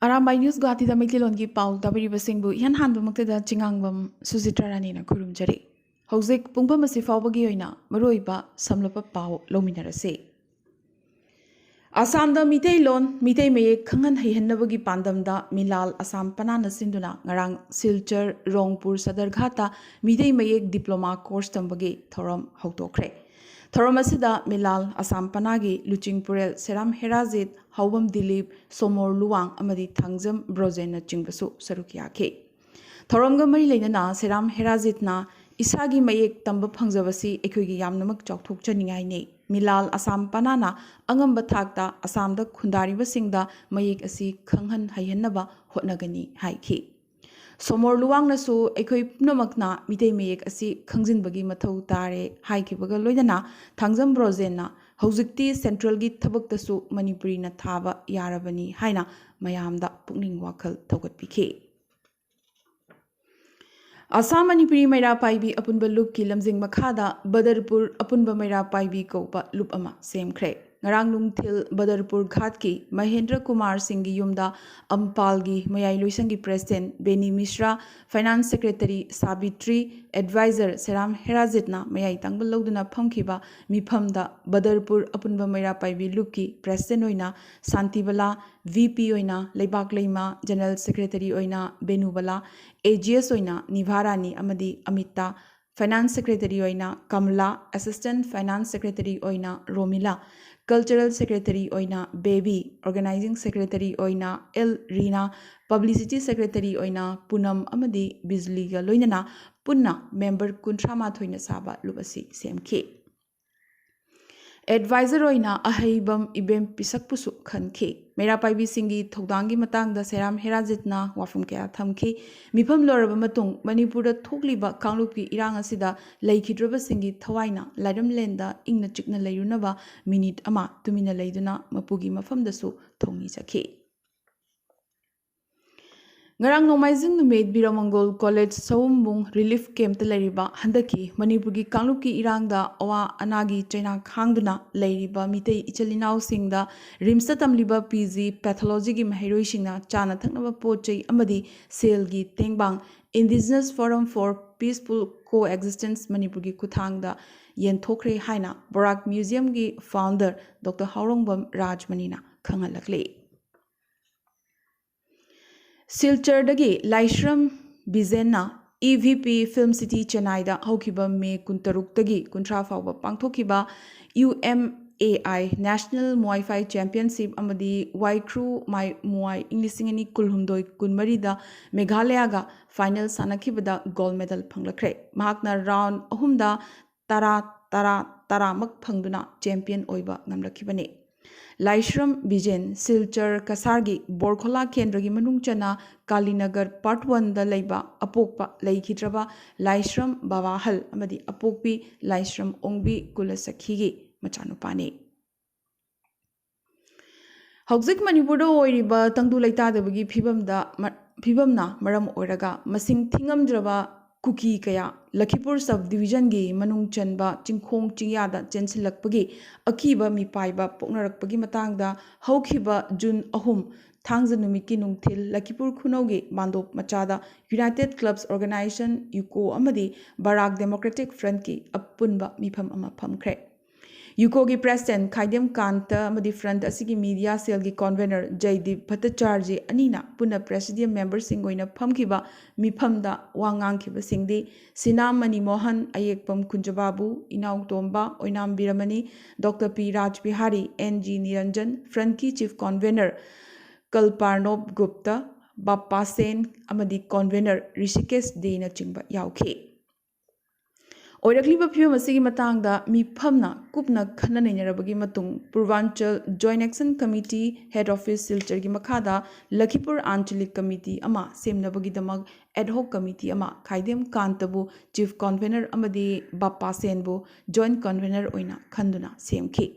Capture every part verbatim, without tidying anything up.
Arambai news ꯒꯨꯋꯥꯍꯥꯇꯤꯗ ꯃꯩꯇꯩꯂꯣꯟꯒꯤ ꯄꯥꯎ ꯇꯥꯕꯤꯔꯤꯕꯁꯤꯡꯕꯨ ꯏꯍꯥꯟ ꯍꯥꯟꯕꯃꯛꯇꯗ ꯆꯤꯉꯥꯡꯕꯝ ꯁꯨꯖꯤꯇ꯭ꯔ ꯔꯥꯅꯤꯅ ꯈꯨꯔꯨꯝꯖꯔꯤ꯫ ꯍꯧꯖꯤꯛ ꯄꯨꯡꯐꯝ ꯑꯁꯤ ꯐꯥꯎꯕꯒꯤ ꯑꯣꯏꯅ ꯃꯔꯨꯑꯣꯏꯕ ꯁꯝꯂꯞꯄ ꯄꯥꯎ ꯂꯧꯃꯤꯟꯅꯔꯁꯤ꯫ ꯑꯁꯥꯝꯗ ꯃꯤꯇꯩꯂꯣꯟ, ꯃꯤꯇꯩ ꯃꯌꯦꯛ ꯈꯪꯍꯟ ꯍꯩꯍꯟꯅꯕꯒꯤ ꯄꯥꯟꯗꯝꯗ ꯃꯤꯂꯥꯜ ꯑꯁꯥꯝ ꯄꯅꯥꯅ ꯁꯤꯟꯗꯨꯅ ꯉꯔꯥꯡ ꯁꯤꯜꯆꯔ ꯔꯣꯡꯄꯨꯔ ꯁꯗꯔꯘꯥꯠꯇ ꯃꯤꯇꯩ ꯃꯌꯦꯛ ꯗꯤꯄ꯭ꯂꯣꯃꯥ ꯀꯣꯔꯁ ꯇꯝꯕꯒꯤ ꯊꯧꯔꯝ ꯍꯧꯗꯣꯛꯈ꯭ꯔꯦ꯫ ꯊꯧꯔꯝ ꯑꯁꯤꯗ ꯃꯤꯂꯥꯜ ꯑꯁꯥꯝ ꯄꯅꯥꯒꯤ ꯂꯨꯆꯤꯡꯄꯨꯔꯦꯜ ꯁꯦꯔꯥꯝ ꯍꯦꯔꯥꯖꯤꯠ, ꯍꯥꯎꯕꯝ ꯗꯤꯂꯤꯞ, ꯁꯣꯃꯣꯔ ꯂꯨꯋꯥꯡ ꯑꯃꯗꯤ ꯊꯥꯡꯖꯝ ꯕ꯭ꯔꯣꯖꯦꯟꯅꯆꯤꯡꯕꯁꯨ ꯁꯔꯨꯛ ꯌꯥꯈꯤ꯫ ꯊꯧꯔꯝꯒ ꯃꯔꯤ ꯂꯩꯅꯅ ꯁꯦꯔꯥꯝ ꯍꯦꯔꯥꯖꯤꯠꯅ ꯏꯁꯥꯒꯤ ꯃꯌꯦꯛ ꯇꯝꯕ ꯐꯪꯖꯕꯁꯤ ꯑꯩꯈꯣꯏꯒꯤ ꯌꯥꯝꯅꯃꯛ ꯆꯥꯎꯊꯣꯛꯆꯅꯤꯡꯉꯥꯏꯅꯤ꯫ ꯃꯤꯂꯥꯜ ꯑꯁꯥꯝ ꯄꯅꯥꯅ ꯑꯉꯝꯕ ꯊꯥꯛꯇ ꯑꯁꯥꯝꯗ ꯈꯨꯟꯗꯥꯔꯤꯕꯁꯤꯡꯗ ꯃꯌꯦꯛ ꯑꯁꯤ ꯈꯪꯍꯟ ꯍꯩꯍꯟꯅꯕ ꯍꯣꯠꯅꯒꯅꯤ ꯍꯥꯏꯈꯤ꯫ ꯁꯣꯃꯣꯔ ꯂꯨꯋꯥꯡꯅꯁꯨ ꯑꯩꯈꯣꯏ ꯄꯨꯝꯅꯃꯛꯅ ꯃꯤꯇꯩ ꯃꯌꯦꯛ ꯑꯁꯤ ꯈꯪꯖꯤꯟꯕꯒꯤ ꯃꯊꯧ ꯇꯥꯔꯦ ꯍꯥꯏꯈꯤꯕꯒ ꯂꯣꯏꯅꯅ ꯊꯥꯡꯖꯝ ꯕ꯭ꯔꯣꯖꯦꯟꯅ ꯍꯧꯖꯤꯛꯇꯤ ꯁꯦꯟꯇ꯭ꯔꯦꯜꯒꯤ ꯊꯕꯛꯇꯁꯨ ꯃꯅꯤꯄꯨꯔꯤꯅ ꯊꯥꯕ ꯌꯥꯔꯕꯅꯤ ꯍꯥꯏꯅ ꯃꯌꯥꯝꯗ ꯄꯨꯛꯅꯤꯡ ꯋꯥꯈꯜ ꯊꯧꯒꯠꯄꯤꯈꯤ꯫ ꯑꯁꯥꯝ ꯃꯅꯤꯄꯨꯔꯤ ꯃꯩꯔꯥ ꯄꯥꯏꯕꯤ ꯑꯄꯨꯟꯕ ꯂꯨꯞꯀꯤ ꯂꯝꯖꯤꯡ ꯃꯈꯥꯗ ꯕꯗꯔꯄꯨꯔ ꯑꯄꯨꯟꯕ ꯃꯩꯔꯥ ꯄꯥꯏꯕꯤ ꯀꯧꯕ ꯂꯨꯞ ꯑꯃ ꯁꯦꯝꯈ꯭ꯔꯦ꯫ ꯉꯔꯥꯡ ꯅꯨꯡꯊꯤꯜ ꯕꯗꯔꯄꯨꯔ ꯘꯥꯠꯀꯤ ꯃꯍꯦꯟꯗ꯭ꯔ ꯀꯨꯃꯥꯔ ꯁꯤꯡꯒꯤ ꯌꯨꯝꯗ ꯑꯝꯄꯥꯜꯒꯤ ꯃꯌꯥꯏ ꯂꯣꯏꯁꯪꯒꯤ president ꯕꯦꯅꯤ ꯃꯤꯁ꯭ꯔꯥ, finance secretary Savitri, adviser ꯁꯦꯔꯥꯝ ꯍꯦꯔꯥꯖꯤꯠꯅ ꯃꯌꯥꯏ ꯇꯪꯕ ꯂꯧꯗꯨꯅ ꯐꯝꯈꯤꯕ ꯃꯤꯐꯝꯗ ꯕꯗꯔꯄꯨꯔ ꯑꯄꯨꯟꯕ ꯃꯩꯔꯥ ꯄꯥꯏꯕꯤ ꯂꯨꯞꯀꯤ ꯄ꯭ꯔꯦꯁꯤꯗꯦꯟ ꯑꯣꯏꯅ ꯁꯥꯟꯇꯤꯕꯂꯥ, ꯚꯤ ꯄꯤ ꯑꯣꯏꯅ ꯂꯩꯕꯥꯛ ꯂꯩꯃ, ꯖꯦꯅꯔꯦꯜ ꯁꯦꯀ꯭ꯔꯦꯇꯔꯤ ꯑꯣꯏꯅ ꯕꯦꯅꯨꯕꯂꯥ, ꯑꯦ ꯖꯤ ꯑꯦꯁ ꯑꯣꯏꯅ ꯅꯤꯚꯥ ꯔꯥꯅꯤ ꯑꯃꯗꯤ ꯑꯃꯤꯇꯥ, ꯐꯥꯏꯅꯥꯟꯁ ꯁꯦꯀ꯭ꯔꯦꯇꯔꯤ ꯑꯣꯏꯅ ꯀꯃꯂꯥ, ꯑꯦꯁꯤꯁꯇꯦꯟꯠ ꯐꯥꯏꯅꯥꯟꯁ ꯁꯦꯀ꯭ꯔꯦꯇꯔꯤ ꯑꯣꯏꯅ ꯔꯣꯃꯤꯂꯥ, ꯀꯜꯆꯔꯦꯜ ꯁꯦꯀ꯭ꯔꯦꯇꯔꯤ ꯑꯣꯏꯅ ꯕꯦꯕꯤ, ꯑꯣꯔꯒꯅꯥꯏꯖꯤꯡ ꯁꯦꯀ꯭ꯔꯦꯇꯔꯤ ꯑꯣꯏꯅ ꯑꯦꯜ ꯔꯤꯅꯥ, ꯄꯕ꯭ꯂꯤꯁꯤꯇꯤ ꯁꯦꯀ꯭ꯔꯦꯇꯔꯤ ꯑꯣꯏꯅ ꯄꯨꯅꯝ ꯑꯃꯗꯤ ꯕꯤꯖꯂꯤꯒ ꯂꯣꯏꯅꯅ ꯄꯨꯟꯅ ꯃꯦꯝꯕꯔ ꯀꯨꯟꯊ꯭ꯔꯥ ꯃꯥꯊꯣꯏꯅ ꯁꯥꯕ ꯂꯨꯞ ꯑꯁꯤ ꯁꯦꯝꯈꯤ꯫ ꯑꯦꯗꯚꯥꯏꯖꯔ ꯑꯣꯏꯅ ꯑꯍꯩꯕꯝ ꯏꯕꯦꯝ ꯄꯤꯁꯛꯄꯨꯁꯨ ꯈꯟꯈꯤ꯫ ꯃꯩꯔꯥ ꯄꯥꯏꯕꯤꯁꯤꯡꯒꯤ ꯊꯧꯗꯥꯡꯒꯤ ꯃꯇꯥꯡꯗ ꯁꯦꯔꯥꯝ ꯍꯦꯔꯥꯖꯤꯠꯅ ꯋꯥꯐꯝ ꯀꯌꯥ ꯊꯝꯈꯤ꯫ ꯃꯤꯐꯝ ꯂꯣꯏꯔꯕ ꯃꯇꯨꯡ ꯃꯅꯤꯄꯨꯔꯗ ꯊꯣꯛꯂꯤꯕ ꯀꯥꯡꯂꯨꯞꯀꯤ ꯏꯔꯥꯡ ꯑꯁꯤꯗ ꯂꯩꯈꯤꯗ꯭ꯔꯕꯁꯤꯡꯒꯤ ꯊꯋꯥꯏꯅ ꯂꯥꯏꯔꯝꯂꯦꯟꯗ ꯏꯪꯅ ꯆꯤꯛꯅ ꯂꯩꯔꯨꯅꯕ ꯃꯤꯅꯤꯠ ꯑꯃ ꯇꯨꯃꯤꯟꯅ ꯂꯩꯗꯨꯅ ꯃꯄꯨꯒꯤ ꯃꯐꯝꯗꯁꯨ ꯊꯧꯅꯤꯖꯈꯤ꯫ ꯉꯔꯥꯡ ꯅꯣꯡꯃꯥꯏꯖꯤꯡ ꯅꯨꯃꯤꯠ ꯕꯤꯔꯃꯪꯒꯣꯜ ꯀꯣꯂꯦꯖ ꯁꯋꯨꯝꯕꯨꯡ ꯔꯤꯂꯤꯐ ꯀꯦꯝꯞꯇ ꯂꯩꯔꯤꯕ, ꯍꯟꯗꯛꯀꯤ ꯃꯅꯤꯄꯨꯔꯒꯤ ꯀꯥꯡꯂꯨꯞꯀꯤ ꯏꯔꯥꯡꯗ ꯑꯋꯥ ꯑꯅꯥꯒꯤ ꯆꯩꯅꯥ ꯈꯥꯡꯗꯨꯅ ꯂꯩꯔꯤꯕ ꯃꯤꯇꯩ ꯏꯆꯤꯜ ꯏꯅꯥꯎꯁꯤꯡꯗ ꯔꯤꯝꯁꯇ ꯇꯝꯂꯤꯕ ꯄꯤ ꯖꯤ ꯄꯦꯊꯣꯂꯣꯖꯤꯒꯤ ꯃꯍꯩꯔꯣꯏꯁꯤꯡꯅ ꯆꯥꯅ ꯊꯛꯅꯕ ꯄꯣꯠ ꯆꯩ ꯑꯃꯗꯤ ꯁꯦꯜꯒꯤ ꯇꯦꯡꯕꯥꯡ Indigenous Forum for Peaceful Coexistence ꯃꯅꯤꯄꯨꯔꯒꯤ ꯈꯨꯠꯊꯥꯡꯗ ꯌꯦꯟꯊꯣꯛꯈ꯭ꯔꯦ ꯍꯥꯏꯅ ꯕꯣꯔꯥꯛ ꯃ꯭ꯌꯨꯖꯤꯌꯝꯒꯤ ꯐꯥꯎꯟꯗꯔ ꯗꯣꯛꯇꯔ ꯍꯥꯎꯔꯣꯡꯕꯝ ꯔꯥꯖꯃꯅꯤꯅ ꯈꯪꯍꯜꯂꯛꯂꯤ꯫ ꯁꯤꯜꯆꯔꯗꯒꯤ ꯂꯥꯏꯁ꯭ꯔꯝ ꯕꯤꯖꯦꯟꯅ E V P film city ꯆꯦꯟꯅꯥꯏꯗ ꯍꯧꯈꯤꯕ ꯃꯦ ꯀꯨꯟꯇꯔꯨꯛꯇꯒꯤ ꯀꯨꯟꯊ꯭ꯔꯥ ꯐꯥꯎꯕ ꯄꯥꯡꯊꯣꯛꯈꯤꯕ U M A I national muay thai championship ꯑꯃꯗꯤ ꯋꯥꯏꯈ꯭ꯔꯨ ꯃꯥꯏ ꯃꯨꯋꯥꯏ ꯏꯪ ꯂꯤꯁꯤꯡ ꯑꯅꯤ ꯀꯨꯟꯍꯨꯝꯗꯣꯏ ꯀꯨꯟꯃꯔꯤꯗ ꯃꯦꯘꯥꯂꯌꯥꯒ ꯐꯥꯏꯅꯦꯜ ꯁꯥꯟꯅꯈꯤꯕꯗ ꯒꯣꯜ ꯃꯦꯗꯜ ꯐꯪꯂꯛꯈ꯭ꯔꯦ꯫ ꯃꯍꯥꯛꯅ ꯔꯥꯎꯟ ꯑꯍꯨꯝꯗ ꯇꯔꯥ, ꯇꯔꯥ, ꯇꯔꯥꯃꯛ ꯐꯪꯗꯨꯅ ꯆꯦꯝꯄꯤꯌꯟ ꯑꯣꯏꯕ ꯉꯝꯂꯛꯈꯤꯕꯅꯤ꯫ ꯂꯥꯏꯁ꯭ꯔꯝ ꯕꯤꯖꯦꯟ ꯁꯤꯜꯆꯔ ꯀꯁꯥꯔꯒꯤ ꯕꯣꯔꯈꯣꯂꯥ ꯀꯦꯟꯗ꯭ꯔꯒꯤ ꯃꯅꯨꯡ ꯆꯟꯅ ꯀꯥꯂꯤꯅꯒꯔ ꯄꯥꯔꯠ ꯋꯥꯟꯗ ꯂꯩꯕ ꯑꯄꯣꯛꯄ ꯂꯩꯈꯤꯗ꯭ꯔꯕ ꯂꯥꯏꯁ꯭ꯔꯝ ꯕꯕꯥꯍꯜ ꯑꯃꯗꯤ ꯑꯄꯣꯛꯄꯤ ꯂꯥꯏꯁ꯭ꯔꯝ ꯑꯣꯡꯕꯤ ꯀꯨꯂꯁꯈꯤꯒꯤ ꯃꯆꯥꯅꯨꯄꯥꯅꯤ꯫ ꯍꯧꯖꯤꯛ ꯃꯅꯤꯄꯨꯔꯗ ꯑꯣꯏꯔꯤꯕ ꯇꯪꯗꯨ ꯂꯩꯇꯥꯗꯕꯒꯤ ꯐꯤꯕꯝꯗ ꯃ-, ꯐꯤꯕꯝꯅ ꯃꯔꯝ ꯑꯣꯏꯔꯒ ꯃꯁꯤꯡ ꯊꯤꯉꯝꯗ꯭ꯔꯕ ꯀꯨꯀꯤ ꯀꯌꯥ ꯂꯈꯤꯄꯨꯔ ꯁꯕ ꯗꯤꯕꯤꯖꯟꯒꯤ ꯃꯅꯨꯡ ꯆꯟꯕ ꯆꯤꯡꯈꯣꯡ ꯆꯤꯡꯌꯥꯗ ꯆꯦꯟꯁꯤꯜꯂꯛꯄꯒꯤ ꯑꯀꯤꯕ ꯃꯤꯄꯥꯏꯕ ꯄꯣꯛꯅꯔꯛꯄꯒꯤ ꯃꯇꯥꯡꯗ ꯍꯧꯈꯤꯕ ꯖꯨꯟ ꯑꯍꯨꯝ, ꯊꯥꯡꯖ ꯅꯨꯃꯤꯠꯀꯤ ꯅꯨꯡꯊꯤꯜ ꯂꯈꯤꯄꯨꯔ ꯈꯨꯅꯧꯒꯤ ꯃꯥꯟꯗꯣꯞ ꯃꯆꯥꯗ United Clubs Organization, ꯌꯨꯀꯣ, ꯑꯃꯗꯤ ꯕꯔꯥꯛ ꯗꯦꯃꯣꯀ꯭ꯔꯦꯇꯤꯛ ꯐ꯭ꯔꯟꯠꯀꯤ ꯑꯄꯨꯟꯕ ꯃꯤꯐꯝ ꯑꯃ ꯐꯝꯈ꯭ꯔꯦ꯫ ꯌꯨꯀꯣꯒꯤ ꯄ꯭ꯔꯦꯁꯤꯗꯦꯟꯠ ꯈꯥꯏꯗꯦꯝ ꯀꯥꯟꯇ ꯑꯃꯗꯤ ꯐ꯭ꯔꯟꯠ ꯑꯁꯤꯒꯤ ꯃꯤꯗꯤꯌꯥ ꯁꯦꯜꯒꯤ ꯀꯣꯟꯚꯦꯅꯔ ꯖꯩꯗꯤꯞ ꯚꯠꯇꯆꯥꯔꯖꯤ ꯑꯅꯤꯅ ꯄꯨꯟꯅ ꯄ꯭ꯔꯦꯁꯤꯗꯤꯌꯝ ꯃꯦꯝꯕꯔꯁꯤꯡ ꯑꯣꯏꯅ ꯐꯝꯈꯤꯕ ꯃꯤꯐꯝꯗ ꯋꯥ ꯉꯥꯡꯈꯤꯕꯁꯤꯡꯗꯤ ꯁꯤꯅꯥ ꯃꯅꯤꯃꯣꯍꯟ, ꯑꯌꯦꯛꯄꯝ ꯀꯨꯟꯖꯕꯥꯕꯨ, ꯏꯅꯥꯎꯇꯣꯝꯕ, ꯑꯣꯏꯅꯥꯝ ꯕꯤꯔꯃꯅꯤ, doctor P Rajbihari, N G Niranjan, ꯐ꯭ꯔꯟꯠꯀꯤ ꯆꯤꯐ ꯀꯣꯟꯚꯦꯅꯔ ꯀꯜꯄꯥꯔꯅꯣꯞ ꯒꯨꯞꯇ, ꯕꯥꯞꯄꯥ ꯁꯦꯟ ꯑꯃꯗꯤ ꯀꯣꯟꯚꯦꯅꯔ ꯔꯤꯁꯤꯀꯦꯁ ꯗꯦꯅꯆꯤꯡꯕ ꯌꯥꯎꯈꯤ꯫ ꯑꯣꯏꯔꯛꯂꯤꯕ ꯐꯤꯕꯝ ꯑꯁꯤꯒꯤ ꯃꯇꯥꯡꯗ ꯃꯤꯐꯝꯅ ꯀꯨꯞꯅ ꯈꯟꯅ ꯅꯩꯅꯔꯕꯒꯤ ꯃꯇꯨꯡ, Purvanchal joint action committee, head office ꯁꯤꯜꯆꯔꯒꯤ ꯃꯈꯥꯗ ꯂꯈꯤꯄꯨꯔ ꯑꯥꯟꯆꯂꯤꯛ ꯀꯃꯤꯇꯤ ꯑꯃ ꯁꯦꯝꯅꯕꯒꯤꯗꯃꯛ ꯑꯦꯗ ꯍꯣꯛ ꯀꯃꯤꯇꯤ ꯑꯃ ꯈꯥꯏꯗꯦꯝ ꯀꯥꯟꯇꯕꯨ ꯆꯤꯐ ꯀꯣꯟꯚꯦꯅꯔ ꯑꯃꯗꯤ ꯕꯥꯞꯄꯥ ꯁꯦꯟꯕꯨ ꯖꯣꯏꯟꯠ ꯀꯣꯟꯚꯦꯅꯔ ꯑꯣꯏꯅ ꯈꯟꯗꯨꯅ ꯁꯦꯝꯈꯤ꯫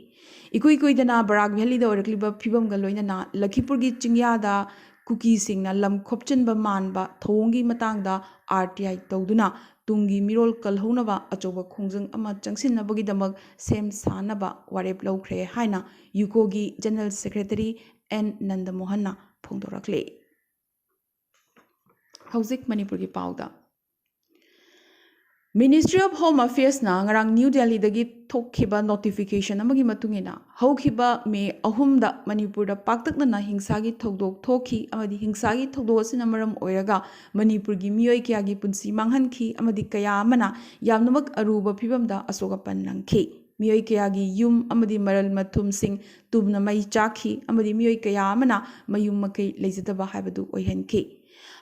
ꯏꯀꯨꯏ ꯀꯨꯏꯗꯅ ꯕꯔꯥꯛ ꯚꯦꯂꯤꯗ ꯑꯣꯏꯔꯛꯂꯤꯕ ꯐꯤꯕꯝꯒ ꯂꯣꯏꯅꯅ ꯂꯈꯤꯄꯨꯔꯒꯤ ꯆꯤꯡꯌꯥꯗ ꯀꯨꯀꯤꯁꯤꯡꯅ ꯂꯝ ꯈꯣꯞꯆꯤꯟꯕ ꯃꯥꯟꯕ ꯊꯧꯑꯣꯡꯒꯤ ꯃꯇꯥꯡꯗ ꯑꯥꯔ ꯇꯤ ꯑꯥꯏ ꯇꯧꯗꯨꯅ ꯇꯨꯡꯒꯤ ꯃꯤꯔꯣꯜ ꯀꯜꯍꯧꯅꯕ ꯑꯆꯧꯕ ꯈꯣꯡꯖꯪ ꯑꯃ ꯆꯪꯁꯤꯟꯅꯕꯒꯤꯗꯃꯛ ꯁꯦꯝ ꯁꯥꯅꯕ ꯋꯥꯔꯦꯞ ꯂꯧꯈ꯭ꯔꯦ ꯍꯥꯏꯅ ꯌꯨꯀꯣꯒꯤ ꯖꯦꯅꯔꯦꯜ ꯁꯦꯀ꯭ꯔꯦꯇꯔꯤ ꯑꯦꯟ ꯅꯟꯗꯃꯣꯍꯟꯅ ꯐꯣꯡꯗꯣꯔꯛꯂꯤ꯫ ꯍꯧꯖꯤꯛ ꯃꯅꯤꯄꯨꯔꯒꯤ ꯄꯥꯎꯗ꯫ Ministry of Home Affairsꯅ ꯉꯔꯥꯡ ꯅ꯭ꯌꯨ ꯗꯦꯜꯂꯤꯗꯒꯤ ꯊꯣꯛꯈꯤꯕ ꯅꯣꯇꯤꯐꯤꯀꯦꯁꯟ ꯑꯃꯒꯤ ꯃꯇꯨꯡ ꯏꯟꯅ, ꯍꯧꯈꯤꯕ ꯃꯦ ꯑꯍꯨꯝꯗ ꯃꯅꯤꯄꯨꯔꯗ ꯄꯥꯛꯇꯛꯅꯅ ꯍꯤꯡꯁꯥꯒꯤ ꯊꯧꯗꯣꯛ ꯊꯣꯛꯈꯤ ꯑꯃꯗꯤ ꯍꯤꯡꯁꯥꯒꯤ ꯊꯧꯗꯣꯛ ꯑꯁꯤꯅ ꯃꯔꯝ ꯑꯣꯏꯔꯒ ꯃꯅꯤꯄꯨꯔꯒꯤ ꯃꯤꯑꯣꯏ ꯀꯌꯥꯒꯤ ꯄꯨꯟꯁꯤ ꯃꯥꯡꯍꯟꯈꯤ ꯑꯃꯗꯤ ꯀꯌꯥ ꯑꯃꯅ ꯌꯥꯝꯅꯃꯛ ꯑꯔꯨꯕ ꯐꯤꯕꯝꯗ ꯑꯁꯣꯛ ꯑꯄꯟ ꯅꯪꯈꯤ꯫ ꯃꯤꯑꯣꯏ ꯀꯌꯥꯒꯤ ꯌꯨꯝ ꯑꯃꯗꯤ ꯃꯔꯜ ꯃꯊꯨꯝꯁꯤꯡ ꯇꯨꯝꯅ ꯃꯩ ꯆꯥꯛꯈꯤ ꯑꯃꯗꯤ ꯃꯤꯑꯣꯏ ꯀꯌꯥ ꯑꯃꯅ ꯃꯌꯨꯝ ꯃꯀꯩ ꯂꯩꯖꯗꯕ ꯍꯥꯏꯕꯗꯨ ꯑꯣꯏꯍꯟꯈꯤ꯫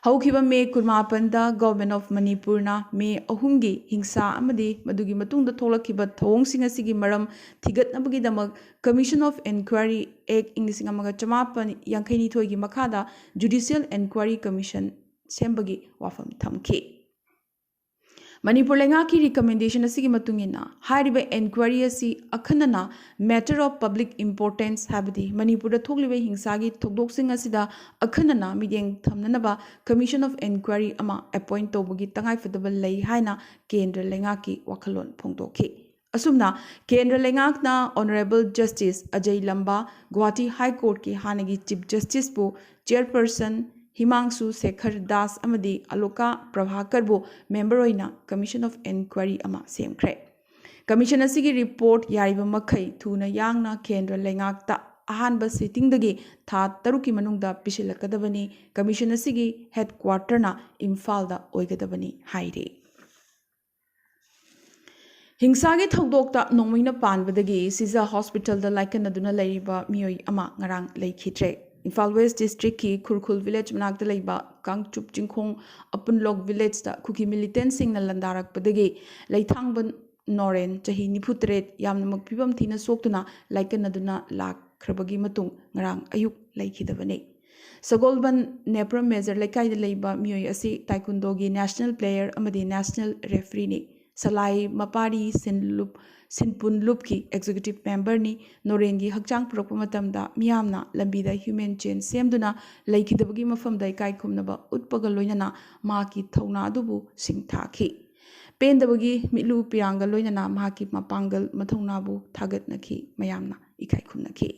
ꯍꯧꯈꯤꯕ ꯃꯦ ꯀꯨꯟꯃꯥꯄꯟꯗ Government of ꯃꯅꯤꯄꯨꯔꯅ ꯃꯦ ꯑꯍꯨꯝꯒꯤ ꯍꯤꯡꯁꯥ ꯑꯃꯗꯤ ꯃꯗꯨꯒꯤ ꯃꯇꯨꯡꯗ ꯊꯣꯛꯂꯛꯈꯤꯕ ꯊꯧꯑꯣꯡꯁꯤꯡ ꯑꯁꯤꯒꯤ ꯃꯔꯝ ꯊꯤꯒꯠꯅꯕꯒꯤꯗꯃꯛ Commission of Inquiry Act ꯏꯪ ꯂꯤꯁꯤꯡ ꯑꯃꯒ ꯆꯃꯥꯄꯟ ꯌꯥꯡꯈꯩ ꯅꯤꯊꯣꯏꯒꯤ ꯃꯈꯥꯗ Judicial Inquiry Commission ꯁꯦꯝꯕꯒꯤ ꯋꯥꯐꯝ ꯊꯝꯈꯤ꯫ ꯃꯅꯤꯄꯨꯔ ꯂꯩꯉꯥꯛꯀꯤ ꯔꯤꯀꯃꯦꯟꯗꯦꯁꯟ ꯑꯁꯤꯒꯤ ꯃꯇꯨꯡ ꯏꯟꯅ, ꯍꯥꯏꯔꯤꯕ ꯏꯟꯀ꯭ꯋꯥꯏꯔꯤ ꯑꯁꯤ ꯑꯈꯟꯅꯅ matter of public importance, ꯍꯥꯏꯕꯗꯤ ꯃꯅꯤꯄꯨꯔꯗ ꯊꯣꯛꯂꯤꯕ ꯍꯤꯡꯁꯥꯒꯤ ꯊꯧꯗꯣꯛꯁꯤꯡ ꯑꯁꯤꯗ ꯑꯈꯟꯅꯅ ꯃꯤꯠꯌꯦꯡ ꯊꯝꯅꯅꯕ Commission of Inquiry ꯑꯃ ꯑꯦꯄꯣꯏꯟꯠ ꯇꯧꯕꯒꯤ ꯇꯉꯥꯏꯐꯗꯕ ꯂꯩ ꯍꯥꯏꯅ ꯀꯦꯟꯗ꯭ꯔ ꯂꯩꯉꯥꯛꯀꯤ ꯋꯥꯈꯜꯂꯣꯟ ꯐꯣꯡꯗꯣꯛꯈꯤ꯫ ꯑꯁꯨꯝꯅ ꯀꯦꯟꯗ꯭ꯔ ꯂꯩꯉꯥꯛꯅ Honourable Justice ꯑꯖꯩ ꯂꯝꯕꯥ, ꯒꯨꯋꯥꯍꯥꯇꯤ ꯍꯥꯏ ꯀꯣꯔꯠꯀꯤ ꯍꯥꯟꯅꯒꯤ ꯆꯤꯐ ꯖꯁꯇꯤꯁꯄꯨ ꯆꯤꯌꯔꯄꯔꯁꯟ, ꯍꯤꯃꯥꯡꯁꯨ ꯁꯦꯈꯔ ꯗꯥꯁ ꯑꯃꯗꯤ ꯑꯂꯣꯀꯥ ꯄ꯭ꯔꯚꯥꯀꯔꯕꯨ ꯃꯦꯝꯕꯔ ꯑꯣꯏꯅ Commission of Inquiry ꯑꯃ ꯁꯦꯝꯈ꯭ꯔꯦ꯫ ꯀꯃꯤꯁꯟ ꯑꯁꯤꯒꯤ ꯔꯤꯄꯣꯔꯠ ꯌꯥꯔꯤꯕ ꯃꯈꯩ ꯊꯨꯅ ꯌꯥꯡꯅ ꯀꯦꯟꯗ꯭ꯔ ꯂꯩꯉꯥꯛꯇ ꯑꯍꯥꯟꯕ ꯁꯤꯇꯤꯡꯗꯒꯤ ꯊꯥ ꯇꯔꯨꯛꯀꯤ ꯃꯅꯨꯡꯗ ꯄꯤꯁꯤꯜꯂꯛꯀꯗꯕꯅꯤ꯫ ꯀꯃꯤꯁꯟ ꯑꯁꯤꯒꯤ ꯍꯦꯗꯀ꯭ꯋꯥꯇꯔꯅ ꯏꯝꯐꯥꯜꯗ ꯑꯣꯏꯒꯗꯕꯅꯤ ꯍꯥꯏꯔꯤ꯫ ꯍꯤꯡꯁꯥꯒꯤ ꯊꯧꯗꯣꯛꯇ ꯅꯣꯡꯃꯩꯅ ꯄꯥꯟꯕꯗꯒꯤ ꯁꯤꯖ ꯍꯣꯁꯄꯤꯇꯥꯜꯗ ꯂꯥꯏꯀꯠꯅꯗꯨꯅ ꯂꯩꯔꯤꯕ ꯃꯤꯑꯣꯏ ꯑꯃ ꯉꯔꯥꯡ ꯂꯩꯈꯤꯗ꯭ꯔꯦ꯫ ꯏꯝꯐꯥꯜ ꯋꯦꯁ ꯗꯤꯁꯇ꯭ꯔꯤꯛꯀꯤ ꯈꯨꯔꯈꯨꯜ ꯚꯤꯂꯦꯖ ꯃꯅꯥꯛꯇ ꯂꯩꯕ ꯀꯥꯡꯆꯨꯞ ꯆꯤꯡꯈꯣꯡ ꯑꯄꯨꯟꯂꯣꯛ ꯚꯤꯂꯦꯖꯇ ꯀꯨꯀꯤ ꯃꯤꯂꯤꯇꯦꯟꯁꯤꯡꯅ ꯂꯥꯟꯗꯥꯔꯛꯄꯗꯒꯤ ꯂꯩꯊꯥꯡꯕ ꯅꯣꯔꯦꯟ, ꯆꯍꯤ ꯅꯤꯐꯨ ꯇꯔꯦꯠ, ꯌꯥꯝꯅꯃꯛ ꯐꯤꯕꯝ ꯊꯤꯅ ꯁꯣꯛꯇꯨꯅ ꯂꯥꯏꯀꯠꯅꯗꯨꯅ ꯂꯥꯛꯈ꯭ꯔꯕꯒꯤ ꯃꯇꯨꯡ ꯉꯔꯥꯡ ꯑꯌꯨꯛ ꯂꯩꯈꯤꯗꯕꯅꯤ꯫ ꯁꯒꯣꯜꯕꯟ ꯅꯦꯄ꯭ꯔꯝ ꯃꯦꯖꯔ ꯂꯩꯀꯥꯏꯗ ꯂꯩꯕ ꯃꯤꯑꯣꯏ ꯑꯁꯤ ꯇꯥꯏꯀꯨꯟꯗꯣꯒꯤ ꯅꯦꯁꯅꯦꯜ ꯄ꯭ꯂꯦꯌꯔ ꯑꯃꯗꯤ ꯅꯦꯁꯅꯦꯜ ꯔꯦꯐ꯭ꯔꯤꯅꯤ꯫ ꯁꯂꯥꯏ ꯃꯄꯥꯔꯤ ꯁꯤꯟꯂꯨꯞ ꯁꯤꯟꯄꯨꯟ ꯂꯨꯞꯀꯤ ꯑꯦꯛꯖꯤꯀ꯭ꯌꯨꯇꯤꯚ ꯃꯦꯝꯕꯔꯅꯤ꯫ ꯅꯣꯔꯦꯟꯒꯤ ꯍꯛꯆꯥꯡ ꯄꯨꯔꯛꯄ ꯃꯇꯝꯗ ꯃꯤꯌꯥꯝꯅ ꯂꯝꯕꯤꯗ ꯍ꯭ꯌꯨꯃꯦꯟ ꯆꯦꯟ ꯁꯦꯝꯗꯨꯅ ꯂꯩꯈꯤꯗꯕꯒꯤ ꯃꯐꯝꯗ ꯏꯀꯥꯏ ꯈꯨꯝꯅꯕ ꯎꯠꯄꯒ ꯂꯣꯏꯅꯅ ꯃꯍꯥꯛꯀꯤ ꯊꯧꯅꯥ ꯑꯗꯨꯕꯨ ꯁꯤꯡꯊꯥꯈꯤ꯫ ꯄꯦꯟꯗꯕꯒꯤ ꯃꯤꯠꯂꯨ ꯄꯤꯌꯥꯡꯒ ꯂꯣꯏꯅꯅ ꯃꯍꯥꯛꯀꯤ ꯃꯄꯥꯡꯒꯜ ꯃꯊꯧꯅꯥꯕꯨ ꯊꯥꯒꯠꯅꯈꯤ꯫ ꯃꯌꯥꯝꯅ ꯏꯀꯥꯏ ꯈꯨꯝꯅꯈꯤ꯫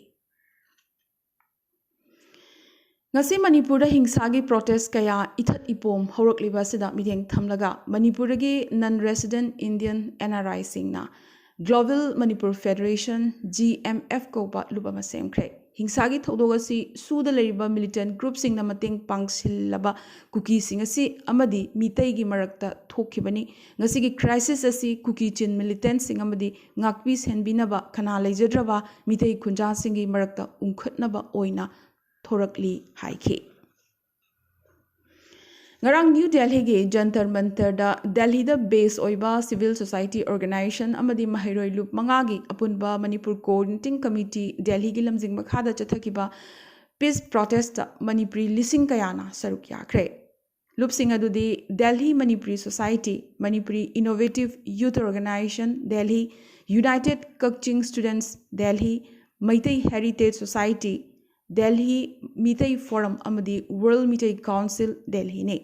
ꯉꯁꯤ ꯃꯅꯤꯄꯨꯔꯗ ꯍꯤꯡꯁꯥꯒꯤ ꯄ꯭ꯔꯣꯇꯦꯁ ꯀꯌꯥ ꯏꯊꯠ ꯏꯄꯣꯝ ꯍꯧꯔꯛꯂꯤꯕ ꯑꯁꯤꯗ ꯃꯤꯠꯌꯦꯡ ꯊꯝꯂꯒ, ꯃꯅꯤꯄꯨꯔꯗꯒꯤ non resident Indian N R ꯑꯥꯏꯁꯤꯡꯅ global Manipur federation, G M F ꯀꯧꯕ ꯂꯨꯞ ꯑꯃ ꯁꯦꯝꯈ꯭ꯔꯦ꯫ ꯍꯤꯡꯁꯥꯒꯤ ꯊꯧꯗꯣꯛ ꯑꯁꯤ ꯁꯨꯗ ꯂꯩꯔꯤꯕ ꯃꯤꯂꯤꯇꯦꯟ ꯒ꯭ꯔꯨꯞꯁꯤꯡꯅ ꯃꯇꯦꯡ ꯄꯥꯡꯁꯤꯜꯂꯕ ꯀꯨꯀꯤꯁꯤꯡ ꯑꯁꯤ ꯑꯃꯗꯤ ꯃꯤꯇꯩꯒꯤ ꯃꯔꯛꯇ ꯊꯣꯛꯈꯤꯕꯅꯤ꯫ ꯉꯁꯤꯒꯤ ꯀ꯭ꯔꯥꯏꯁꯤꯁ ꯑꯁꯤ ꯀꯨꯀꯤ ꯆꯤꯟ ꯃꯤꯂꯤꯇꯦꯟꯁꯤꯡ ꯑꯃꯗꯤ ꯉꯥꯛꯄꯤ ꯁꯦꯟꯕꯤꯅꯕ ꯀꯅꯥ ꯂꯩꯖꯗ꯭ꯔꯕ ꯃꯤꯇꯩ ꯈꯨꯟꯖꯥꯁꯤꯡꯒꯤ ꯃꯔꯛꯇ ꯎꯪꯈꯠꯅꯕ ꯑꯣꯏꯅ ꯊꯣꯔꯛꯂꯤ ꯍꯥꯏꯈꯤ꯫ ꯉꯔꯥꯡ ꯅ꯭ꯌꯨ ꯗꯦꯜꯍꯤꯒꯤ ꯖꯟꯇꯔ ꯃꯟꯇꯔꯗ ꯗꯦꯜꯍꯤꯗ ꯕꯦꯁ ꯑꯣꯏꯕ ꯁꯤꯚꯤꯜ ꯁꯣꯁꯥꯏꯇꯤ ꯑꯣꯔꯒꯅꯥꯏꯖꯦꯁꯟ ꯑꯃꯗꯤ ꯃꯍꯩꯔꯣꯏ ꯂꯨꯞ ꯃꯉꯥꯒꯤ ꯑꯄꯨꯟꯕ ꯃꯅꯤꯄꯨꯔ ꯀꯣꯑꯣꯔꯗꯤꯅꯦꯇꯤꯡ ꯀꯃꯤꯇꯤ ꯗꯦꯜꯍꯤꯒꯤ ꯂꯝꯖꯤꯡ ꯃꯈꯥꯗ ꯆꯠꯊꯈꯤꯕ ꯄꯤꯁ ꯄ꯭ꯔꯣꯇꯦꯁꯇ ꯃꯅꯤꯄꯨꯔꯤ ꯂꯤꯁꯤꯡ ꯀꯌꯥꯅ ꯁꯔꯨꯛ ꯌꯥꯈ꯭ꯔꯦ꯫ ꯂꯨꯞꯁꯤꯡ ꯑꯗꯨꯗꯤ Delhi Manipuri society, Manipuri innovative youth organization Delhi, united Kakching students Delhi, Meitei heritage society Delhi, Meitei forum ꯑꯃꯗꯤ ꯋꯥꯔꯜꯗ ꯃꯤꯇꯩ ꯀꯥꯎꯟꯁꯤꯜ ꯗꯦꯜꯍꯤꯅꯤ꯫